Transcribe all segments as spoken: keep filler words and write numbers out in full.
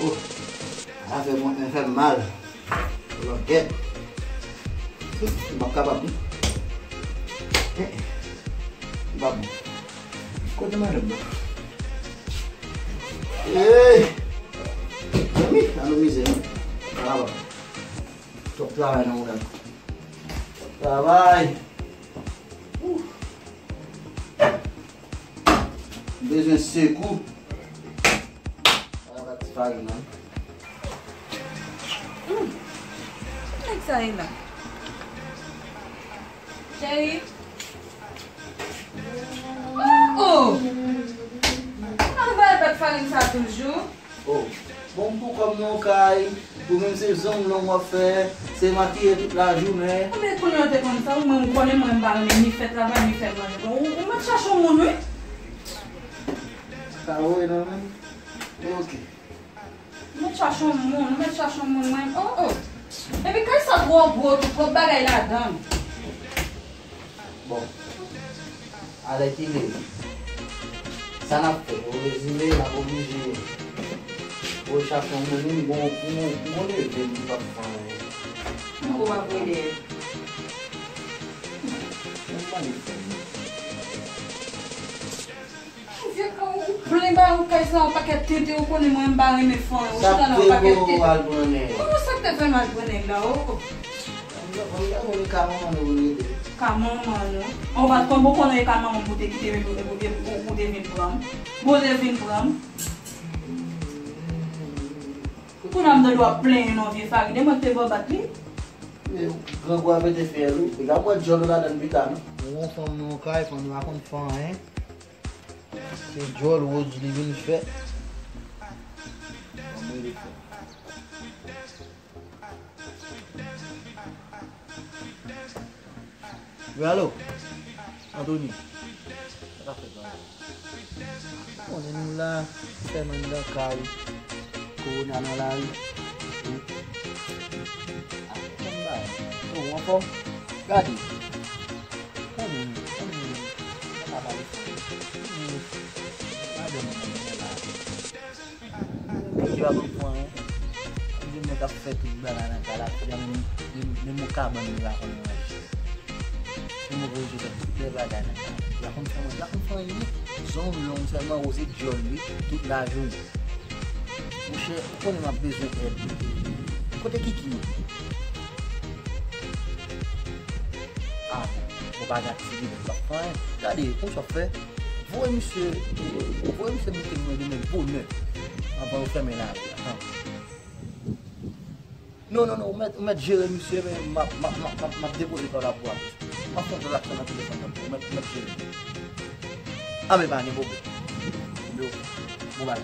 Oh, sa fè mwen, sa fè m mal. Lògèt. M p ap kapab, non. Eh, eh. M p ap bon. Kote madanm nan? Hey! Zanmi, nan nou mizè, non. Ala ba. Twòp travay nan mouda. Twòp travay. Ouf. M bezwen sekou. Ala ba ti farin nan. Hmm. Nèg sa ye la. Cheri. Oh, oh. Ou bay bèk farin sa toujou? Oh. Bon, pou kòm nan kay, ou menm se zong long w ap fè, se makiye tout lajounen. Anben kounye a w te konn sa, ou menm ou konnen mwen m pa renmen ni fè travay, ni fè manje. Bon, ou, ou mèt chache yon moun, wi. Sa vre non, men. Men oke. Ou mèt chache yon moun, ou mèt chache yon moun, mwen. Oh, oh. Epi kay sa twò gwo, twòp bagay ladan l. Bon. Alèkile. Sa n ap fè? Pou rezime, n ap oblije rechache yon moun, yon bon, yon bon, yon bon leve, li p ap fè anyen. Yon bon ap rele. Yon bon leve. Vye kan ou plen ba ou kay sa yon pakèt tenten, ou konnen mwen m pa renmen fè anyen. Ou chita nan yon pakèt tenten. Sa k te fè w al pran nèg? Kòman sa k te fè m al pran nèg la, oh? Bon, m gade ka manman nou pou l rete. Ka manman nou? An, ou pa t konn, bon, konnen e ka manman m pou te kite m, epi ou, epi ou, ou te vin pran m. Bon, ou te vin pran m. Kounye a m tande w ap plenyen non vye Farid, e mwen k te ba w bat li. Men grangou a pete fyèl wi. Piga m wè djòl ou ladan l pita non. Ou wè yon fanm nan yon kay, fanm nan pa konn fè anyen. Se djòl Rose li vin fè. Fanm li fè. Wi, alo? Anthony? Sa k ap fèt la? Konnen nou la, fèmen anndan kay, kowona nan lari. Wi. Ah, kòm bagay. Oh, ou anfòm? Gade. Konnen, konnen, nou pa pale fò. Konnen, madanm mwen la. Nèg yo ap pran, hein. Kote nèg ap fè tout bagay nan kay la, kote menm, menm, menm yon kabann li pa konn ranje. Menm yon rezo fè tout lè bagay nan kay la. Li pa konn fè manje, li pa konn fè anyen. Zong long sèlman, Rose djòl li, tout lajounen. Monchè, ou konnen m ap bezwen èd. Kote Kiki ye? Ah, bon, bon, pa gad si li menm k ap fè anyen. Gade, konn sa w fè. Voye misye, voye misye moute mwen demen bonè. Anvan yo fèmen lari a. Tanpri. Non, non, non, ou mèt, ou mèt jere misye, men m ap, m ap, m ap, m ap, m ap depoze kò la pou w. M ap fè yon tranzaksyon nan telefòn nan pou ou, ou mèt, ou mèt jere. A, men pa gen pwoblèm. Yo, bon bagay.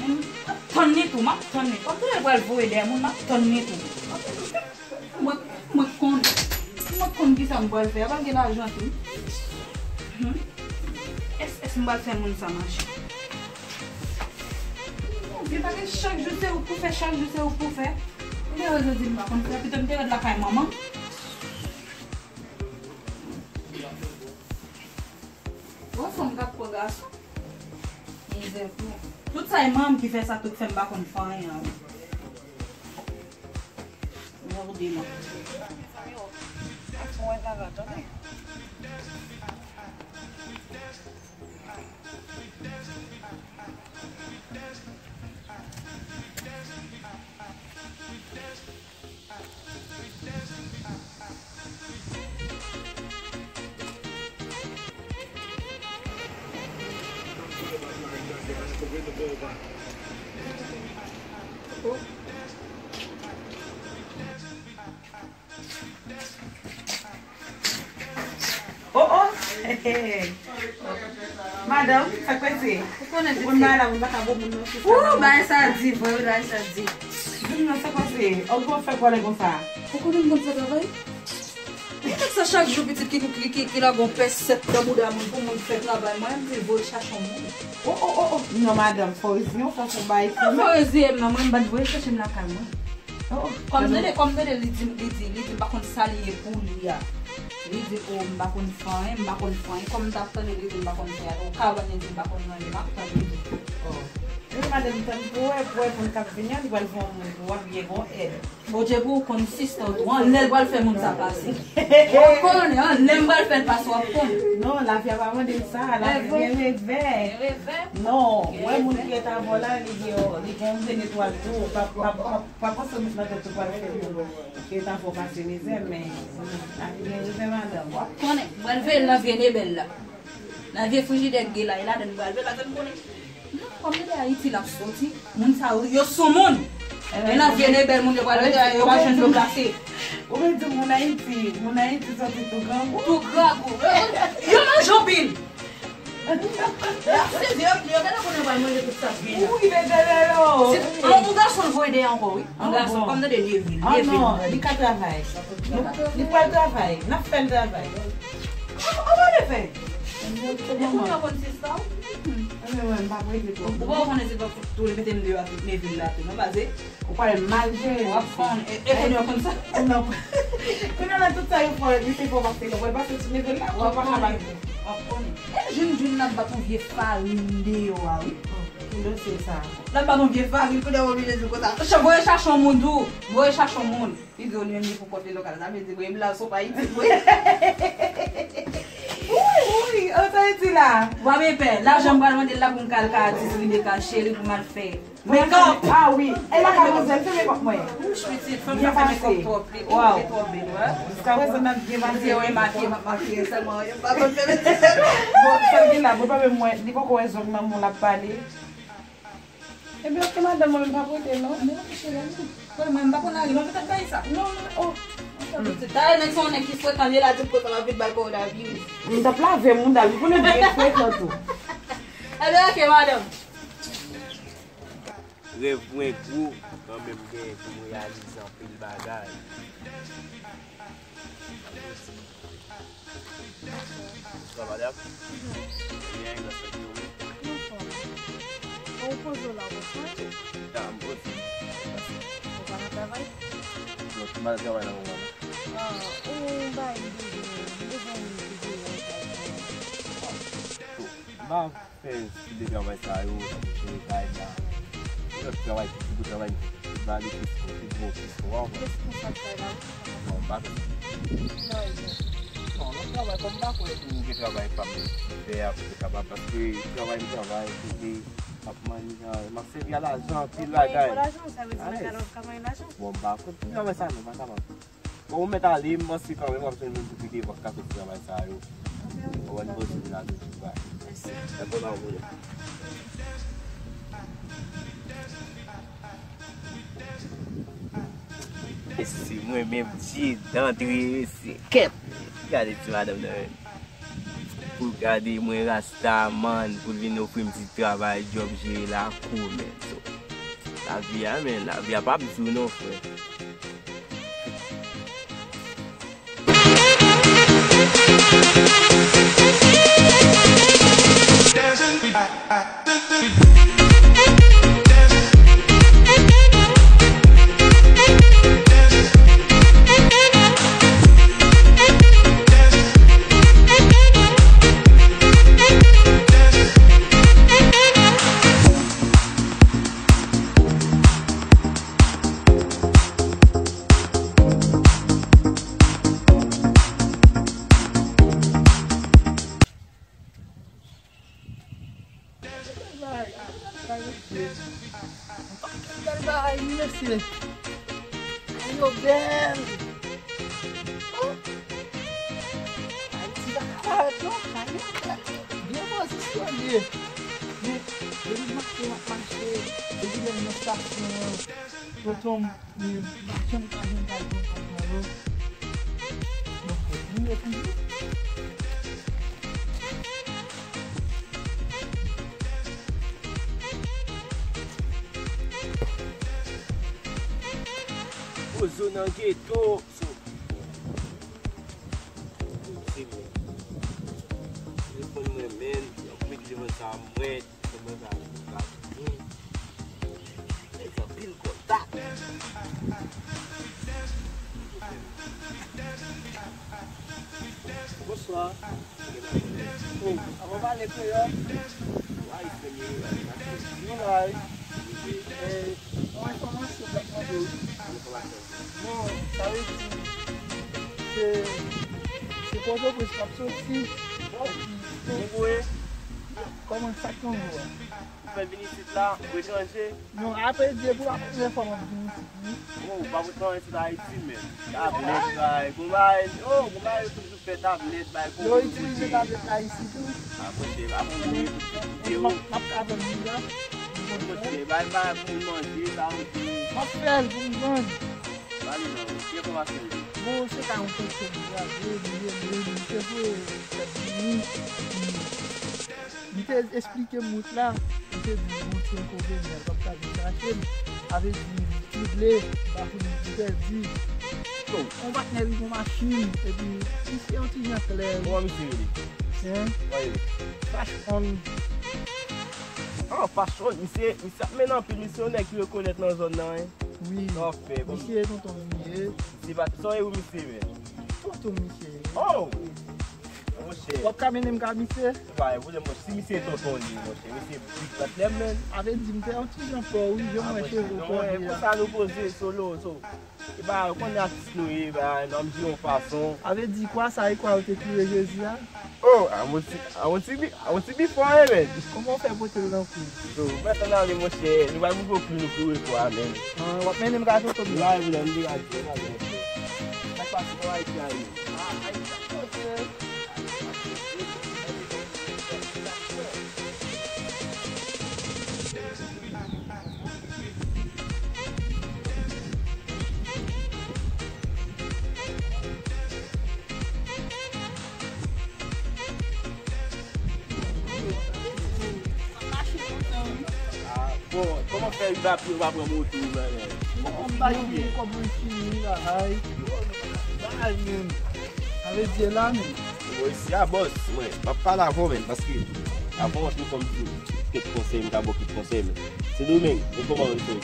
M ap tann li tou, m ap tann li. Kòm tou lè l pral voye dèyè moun, m ap tann li tou. Mwen, mwen konn, mwen konn kisa m pral fè. Pral gen lajan tou. Hmm. Èske, èske m pral fè moun sa mache? Bondye, pa gen chak jou se ou k pou fè, chak jou se ou k pou fè. Ou te wè jodi m pa konn fè, pito m te ret lakay manman. Bon, fanm k ap pran gason. Mizè pou. Tout sa e manman ki fè sa, tout fè m pa konn fè anyen. Mwen ou de mwen. Mwen sa va tande. Oh, oh! Madanm, sa k pase? Ou konnen moun malad, moun pa ka bon moun nan, se sa. Wou, bagay sa di, vre, wi, bagay sa di. Moun nan, sa k pase? Ou konn fè kòlè konsa? Ou konnen m konn fè travay? Sa chak jou pitit ki, ki, ki, ki lage yon pès sèt nan bouda moun pou moun fè travay. Mwen, m di, voye chache yon moun. Oh, oh, oh, oh. Non, madanm, fò w reziye w, fò w fè yon bagay. Fò w reziye m nan, mwen, m pa t voye chache m lakay mwen. Oh, oh. Kòm tande, kòm tande, li di, li di, li di, m pa konn sa li ye pou li a. Li di, oh, m pa konn fè anyen, m pa konn fè anyen. Kòm m t ap tande, li di, m pa konn fè anyen. Ou ka wè li di, m pa konn fè anyen, m ap tande li. Oh. Wi, madanm, tann pou wè, pou wè moun k ap vini an, li pral fè yon moun pou w ap gen yon èd. Bondye pou w konn sista w tou, anlè l pral fè moun sa pase. W ap konnen, anlè m pral fè l pase, w ap konnen. Non, lavi a pa mande m sa, lavi gen revè. Gen revè? Non, ou wè moun ki ret avè w la, li gen, li gen yon grenn etwal tou, pa, pa, pa, pa panse w met nan tèt ou pral fè moun ki ret avè w pase mizè, men lavi gen revè, madanm. W ap konnen, m pral veye l nan vye nebèl la. Nan vye frijidè k gen la, e ladan l pral veye, ladan l konnen. Non, kòm li de Ayiti l ap soti, moun sa yo, yo sou moun. Men nan vye nebèl moun yo pral veye, yo pa jwenn dlo glase. Ou vle di moun Ayiti, moun Ayiti soti tou grangou? Tou grangou. Yo, yo manje anpil. Yo, yo, yo genlè konnen pral manje tout sa k gen la. Wi, men genlè yo. Yon gason l voye dèyè ankò, wi. Yon gason, kòm tande, leve, leve. Ah non, li ka travay. Li pral travay. N ap fè l travay. Ou pa leve. E pou nou konn sista w? Mwen, mwen, m pa prete twòp. Ou pa konnen se pa tou li mete m deyò a tout Neville la tou, non, paske ou pale mal jere. W ap konnen, e, e konnen w konn sa. Non. Kounye a la, tout sa yo fè, li se fò pase, konprann, pase ti Neville la, w ap pa ka bat. W ap konnen. E June, June n ap bat yon vye farin deyò a, wi. Ki dosye sa? N ap bat yon vye farin, kounye a w oblije di konsa. Voye chache yon moun tou, voye chache yon moun. Li di w li menm li pou kont li lokal. Sa vle di, vre, m la sou pa itil, vre. Wi, wi, an sa itil la. W ap pè. Lajan m pral mande l la pou m ka al kay atis Rebecca Chéry pou m al fè makeup. Ah wi. E la ka manzè, m te mekòp mwen. Wouch, pitit, fanm sa fè makeup twòp. Li twò bèl, wè. Jiskaprezan n ap byen pase. Mwen makiye, m ap makiye sèlman. Yo pa konn fè mèt sèlman. Bon, sèl ki la, bon, pa menm mwen, li poko wè zong nan men l ap pale. Ebyen, ok, madanm, mwen menm pa prete, non. Men ok, cheri, ann. Bon, mwen, m pa konn lari, non, petèt bay sa. Non, non, oh. Talè nèg se yon nèg ki frekan, li la di kote l ap vin bay kowonaviris. M t ap lave mouda l, m konnen byen frekan tou. Ebyen, ok, madanm. Rèv mwen gwo, kanmenm gen pou m reyalize anpil bagay. Sa va, Dap? Byen, grasa Dye, wi. Anfòm. Ou poze w la, ou poze w? Ya, m poze. Ou pa nan travay? Non, m pa nan travay la, moman. Ah, ou bay m bezwen, m bezwen yon videyo. M pa fè ti de travay sa yo, tankou jere kay la. Yon lòt travay ki pi gwo travay m fè, se ba li plis, pi gwo plis, ou konprann? Responsab kay la, wi. Non, m pa fè sa. Non, e bon. Non, lòt travay, kòm m pa kwè tou gen travay pa m fè a pou te kapab, paske travay m travay, se te ap manyen, m ap sèvi a lajan, anpil bagay. Ou lajan, sa vle di m ka, ka manyen lajan? Bon, m pa kwè pou travay sa, non, m pa kapab. Bon, ou mèt ale, m panse kanmenm w ap jwenn moun pou ki devan k ka fè ti travay sa yo. Ou wè, nou poze vin ale tou bay. Mèsi. Lè bon nan ou. Mèsi. Mesye, mwen menm, Dye dantre, mesye. Kèt! Gade ti madanm nan, menm. Pou l gade mwen rasta, man, pou l vin ofri m ti travay, djòb, jere lakou, menm. So, lavi a, menm, lavi a p ap di w non, frè. Bèl bagay, wi, mesye. Yo bèl. Oh. Ayiti pa ka parèt non. Ayiti bèl. Byen pozisyone. Men, depi maten m ap mache, depi lè m nan estasyon an, tonton m, men, m pa janm ka jwenn kay tonton m nan yo. Donk, nou ye toujou. Pozo nan geto. So, se mwen. Telefòn mwen, men, yon pil telefòn sa mwen, telefòn sa mwen. Nèg sa pil kontak. Bonswa. Oh, avan pale kreyòl. Nou la wi. Eh, yon enfòmasyon m ap mande w. Bon, sa vle di, se, se Pòtoprens m ap soti. Epi, kòman sa k nan ou a? Ou fè vin isit la, ou etranje? Non, apre di epi w ap vin fò m ap vin isit, wi. Oh, ou pa pou tande isit Ayiti, men. Tablèt, bay, gon bay, oh, gon bay yo toujou fè tablèt, bay, gon yo itilize tablèt la isit, wi. Apre, se, apre, gon yo tout videyo. M ap, m ap ka vin la. Apre, se, bay, bay, pou manje, sa, ou di. M ap fè l pou m vann. Pale non, ki enfòmasyon ou gen? Bon, se ka yon kesyon de gade, li rele m, se vre, fèt vini. Li te esplike m wout la, li te di m, "Monchè, enkonvenyans, w ap ka vin chache m." Sa vle di, m twouble, m pa konn, m pèdi. Yo, yon patnè vin pran machin, epi misye yon ti jan klè, wi. Kòman misye rele? Hein? Kòman rele? Fashion. Ah, Fashion, misye, misye ap mennen anpil, misye yon nèg ki rekonèt nan zòn nan, hein? Wi. Sa w ap fè, kòman? Misye tonton m ye. Misye pa, sa w ye wi misye, men? Tonton misye ye. Oh! Monchè. W ap ka mennen m ka misye? Pa gen pwoblèm, monchè. Si misye tonton li, monchè, misye big patnè m, men. Sa vle di, m fè yon ti jan pè, wi, jan m wè cheve w kole a. Konsa nou poze, solo, so. E ba, ou konnen atis nou ye, ba, n ap di yon fason. Sa vle di, kwa sa e kwa yo te kire Jezi a? Oh, a yon ti, a yon ti bi, a yon ti bifò, e, men. Kòman w fè pote l nan kou? So, mèt ann ale, monchè, nou pral bouke w kou nou kouri kwa, men. Ah, w ap mennen m ka tonton m. Wi, wi, m degaje, m ale, monchè. Sa k pase, kòman Ayiti a ye? Ah, Ayiti ap poze. Ah, bon, kòman fè li pa, li pa pran moto, bagay? Bon, m pa gen kòb mwen fini, bagay. Bagay menm. Sa vle di la menm. Bon, isi a, bòs, mwen, m ap pale avè w menm, paske avan w antre kòm tou, kèk konsèy, m ka ba w kèk konsèy, men. Sendomeng, men kòman w fè?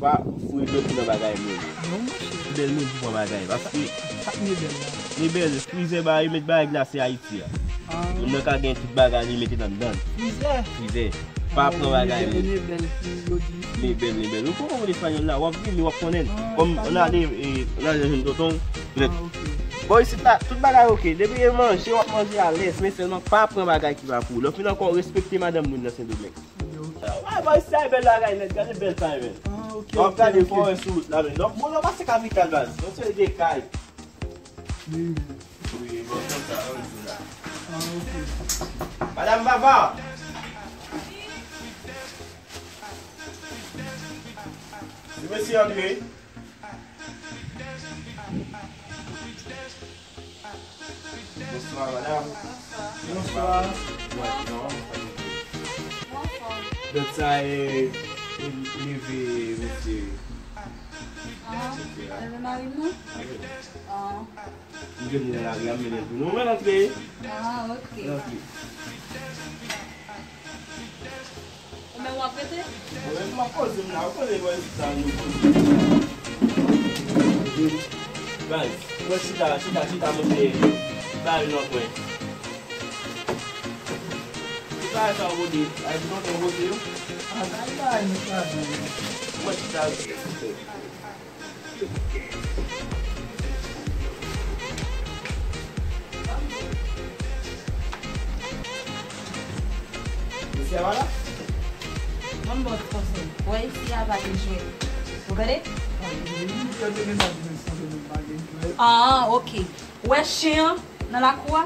Pa foure dwèt ou nan bagay moun. Non, monchè. Bèl moun pou pran bagay, paske sa k mebèl la? Mebèl, frizè ba yo met bagay glase Ayiti a. Ah. Moun nan ka gen tout bagay li mete nan anndan. Frizè? Frizè. Pa pran bagay moun. Mebèl, mebèl, yo di. Mebèl, mebèl. Ou konprann espanyòl la, w ap vini, w ap konnen. Ah, kòm espanyòl. Ou n ale, e, ou n ale jwenn tonton, petèt. Ah, ok. Bon, isit la, tout bagay ok. Depi e manje, w ap manje alèz, men sèlman pa pran bagay ki pa pou ou. Lè w fin ankò, respekte madanm moun nan Sendomeng. Wi, bòy, sa e bèl bagay nèt, gade bèl sa e bèl. Ah, ok, ok, ok. W ap gade fò wè sou wout la, men. Donk, bon, nou pase kapital, baz. Yon seri de kay. Wi, wi. Wi, bon, konsa, wi, sou la. Ah, ok. Madam Vava! Di mesye antre. Bonswa, madanm. Bonswa. Bonswa. Donk sa e, e, leve mesye. Ah, leve mari m nan? Ah. M jwenn li nan lari a, m mennen l pou nou. Mwen rantre. Ah, ok. Rantre. Ou menm w ap rete? Mwen menm m ap poze m la, ou konnen mwen chita nou poze. Baz, mwen chita, chita, chita, mwen te ba l nan kwen. Ki bagay sa w pote? Ay, di lontan w pote yo? A, bagay, bagay, nou pa di. Mwen chita. Mesye a pa la? Ban m ba w ti konsèy. Wè isi a pa gen jwèt. Ou tande? Ah, ok. Wè chen an nan lakou a?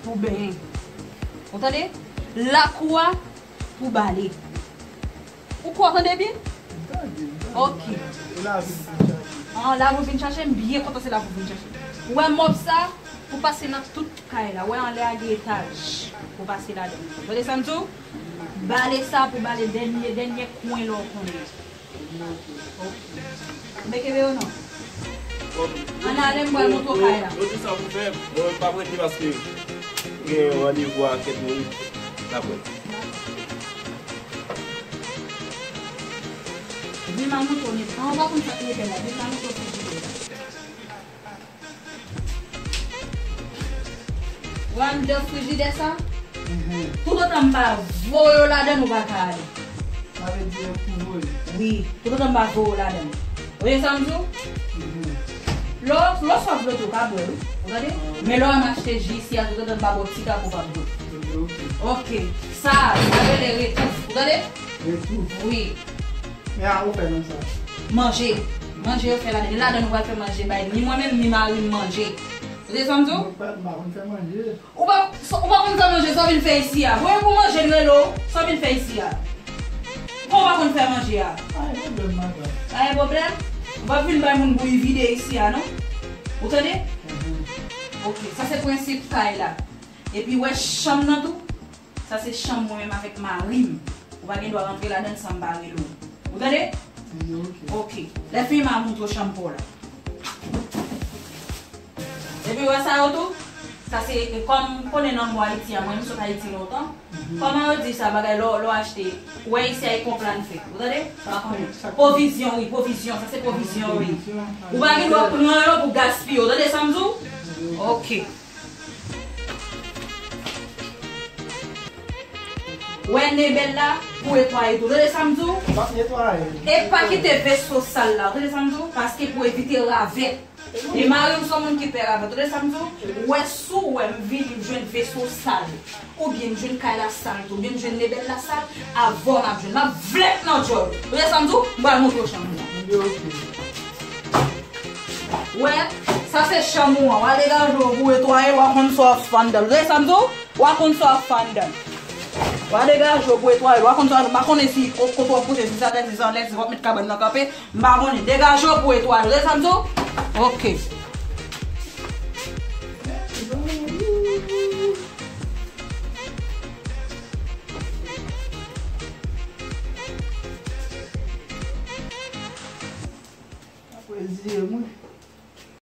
Pou benyen. Ou tande? Lakou a pou bale. Ou kwè w tande byen? M tande, m tande. Ok. E lavi m vin chache. Ah, lavi w vin chache, m byen kontan se lavi w vin chache. Ou wè mòb sa, pou pase nan tout kay la. Ou wè anlè a gen etaj, pou pase ladan. Tande sa m di w? Bale sa pou bale dènye, dènye kwen la w konnen. Ok. Ou byen kenbe yo non? Ann ale, m pral montre w kay la. Yo di sa pou fè, mwen m p ap rete paske gen yon randevou ak kèk moun. Dakò. Vin m al montre w nèt. An, ou pa konn sa k nèt la. Vin m al montre w frijidè la. Ou wè anndan frijidè sa? Toutotan m pa voye w ladan l, ou pa ka ale. Sa vle di yo pou voye? Wi, toutotan m pa voye w ladan l. Ou tande sa m di w? Lè w, lè w swaf dlo tou, w ka bwè, wi. Ou tande? Men lè w wè m achte ji isi a, toutotan m pa ba w ti kaka, ou p ap bwè. Ok. Sa, sa rele retouf. Ou tande? Retouf. Wi. Men a ou fè nan sa? Manje. Manje yo fè ladan. E ladan nou pral fè manje bay ni mwen menm, ni mari m manje. Ou tande sa m di w? Mwen pa, m pa konn fè manje. Ou pa, ou pa konn fè manje, sa w vin fè isi a? Voye pou manje n rele w, sa w vin fè isi a? Kòman w pa konn fè manje a? Pa gen pwoblèm, madanm. Pa gen pwoblèm? Ou p ap vin bay moun bouyi vide isi a, non? Ou tande? Mhm. Ok, sa se prensip kay la. Epi, wè chanm nan tou? Sa se chanm mwen menm avèk mari m. Ou pa gen dwa rantre ladan l san m pa rele w. Ou tande? Wi, ok. Ok. Lè fini, m a montre w chanm pa w la. Epi, wè sa yo tou? Sa se, e, kòm m konnen nan mwa Ayiti a, mwen, m sot Ayiti lontan. Mhm. Kòman yo di sa, bagay, lè w, lè w achte, ou wè isi a, e konprann fèt. Ou tande? M pa konnen. Pwovizyon, wi, pwovizyon. Sa se pwovizyon, wi. Pwovizyon. Ou pa gen dwa pran yo pou gaspiye. Ou tande sa m di w? Wi. Ok. Wè nebèl la pou etwaye tou. Tande sa m di w? M ap netwaye. E pa kite veso sal la. Tande sa m di w? Paske pou evite ravèt. E mari m se yon moun ki pè ravèt. Tande sa m di w? Wè si w wè m vini m jwenn veso sal. Oubyen m jwenn kay la sal tou. Oubyen m jwenn nebèl la sal. Avè w n ap jwenn. M ap vlèk nan djòl. Tande sa m di w? M pral montre w chanm nan. Ebyen, ok. Wè, sa se chanm ou an. W a degaje w pou etwaye l, w a konn sa w ap fè anndan l. Tande sa m di w? W a konn sa w ap fè anndan l. W a degaje w pou etwaye l, w a konn sa w ap, m pa konnen si ko-, kote w ap pouse, si sa tèt, si sa anlè, si w ap met kabann nan kanpe, m pa konnen. Degaje w pou etwaye l. Tande sa m di w? Ok.